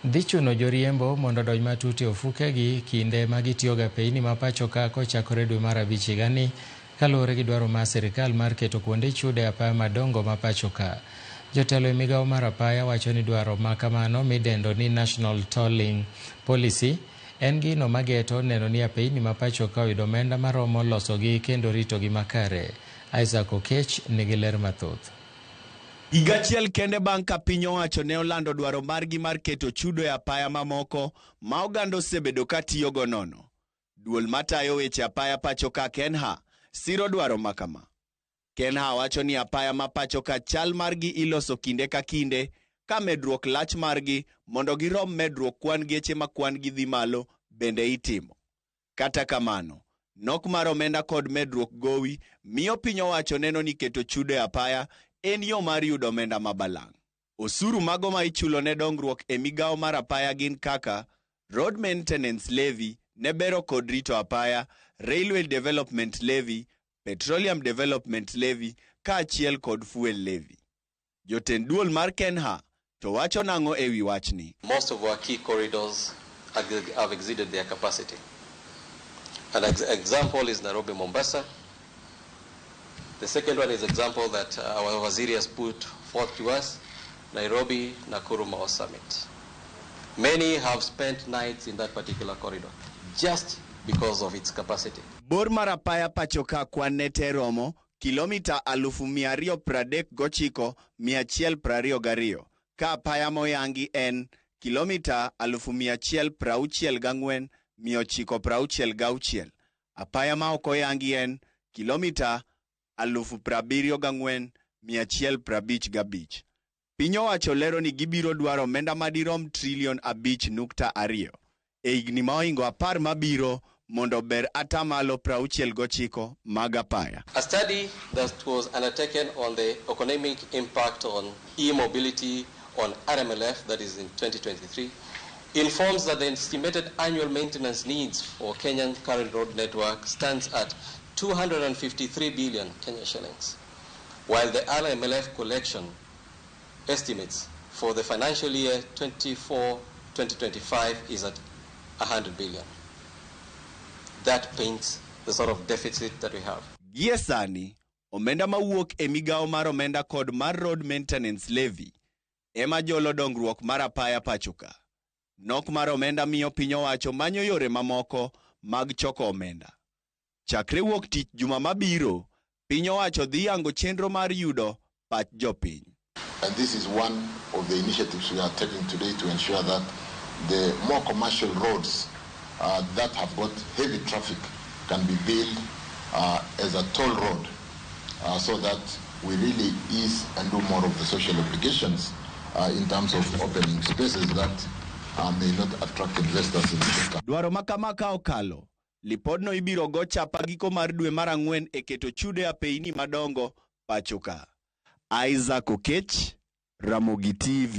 Dhi chuno joriembo mondo odonj matut e ofukegi kinde ma gitiyoga apeyni ma pacho ka kochakore dwe mar abich higani kaluwore gi dwaro mar sirikal mar keto kuonde chudo e apaya madongo ma pacho ka. Jotelo e migawo mar apaya wacho ni dwaro ma kamano midendo ni National Tolling Policy en gino mageto neno ni apeyni ma pacho ka oyudo omenda maromo losogi kendo ritogi makare. Isaac Okech nigi ler mathoth. Higa achiel kende bang' ka piny owacho ne olando dwaro margi mar keto chudo e apaya mamoko ma oganda osebedo ka tiyogo nono. Duol matayo weche apaya pacho ka Kenha siro dwaro ma kama. Kenha wacho ni apaya ma pacho ka chal margi iloso kinde ka kinde ka medruok lach margi mondo girom medruok kwan geche ma kwan gi dhi malo bende itimo. Kata kamano, nok mar omenda kod medruok gowi miyo piny owacho neno ni keto chudo e apaya en yo mar yudo omenda ma balang'. Osuru mago ma ichulo ne dongruok e migawo mar apaya gin kaka Road Maintenance Levy ne bero kod rito apaya, Railway Development Levy, Petroleum Development Levy kaachiel kod Fuel Levy. Jotend duol mar Kenha to wacho nang'o ewi wachni? Most of our key corridors have exceeded their capacity. An example is Nairobi Mombasa. The second one is example that our Waziri has put forth to us, Nairobi Nakuru Mau Summit. Many have spent nights in that particular corridor just because of its capacity. Bor mar apaya pacho ka kwan ne te romo kilomita 239,122 ka apaya moyangi en kilomita 164,966. Apaya ma ok oyangi en kilomita 74,155. Piny owacho lero ni gibiro dwaro omenda madirom trilion 5.2 e higni ma ohingo 10 mabiro mondo ber atamalo 69 mag apaya. A study that was undertaken on the economic impact on e-mobility on RMLF, that is in 2023, informs that the estimated annual maintenance needs for Kenyan current road network stands at 253 billion Kenya shillings, while the RMLF collection estimates for the financial year 24-2025 is at 100 billion. That paints the sort of deficit that we have. Gie sani, omenda mawuok e migawo mar omenda kod mar Road Maintenance Levy ema jolo dongruok mar apaya pacho ka. Nok mar omenda miyo piny owacho manyo yore mamoko mag choko omenda. Chakre wuok tich juma mabiro, piny owacho dhi yango chenro mar yudo pach jopiny. And this is one of the initiatives we are taking today to ensure that the more commercial roads that have got heavy traffic can be built as a toll road so that we really ease and do more of the social obligations in terms of opening spaces that may not attract investors in the country. Dwaro ma kama ka okalo, lipodno ibiro go chapa giko mar dwe mar ang'wen e keto chudo e apeyni madongo pacho ka. Isaac Okech, Ramogi TV.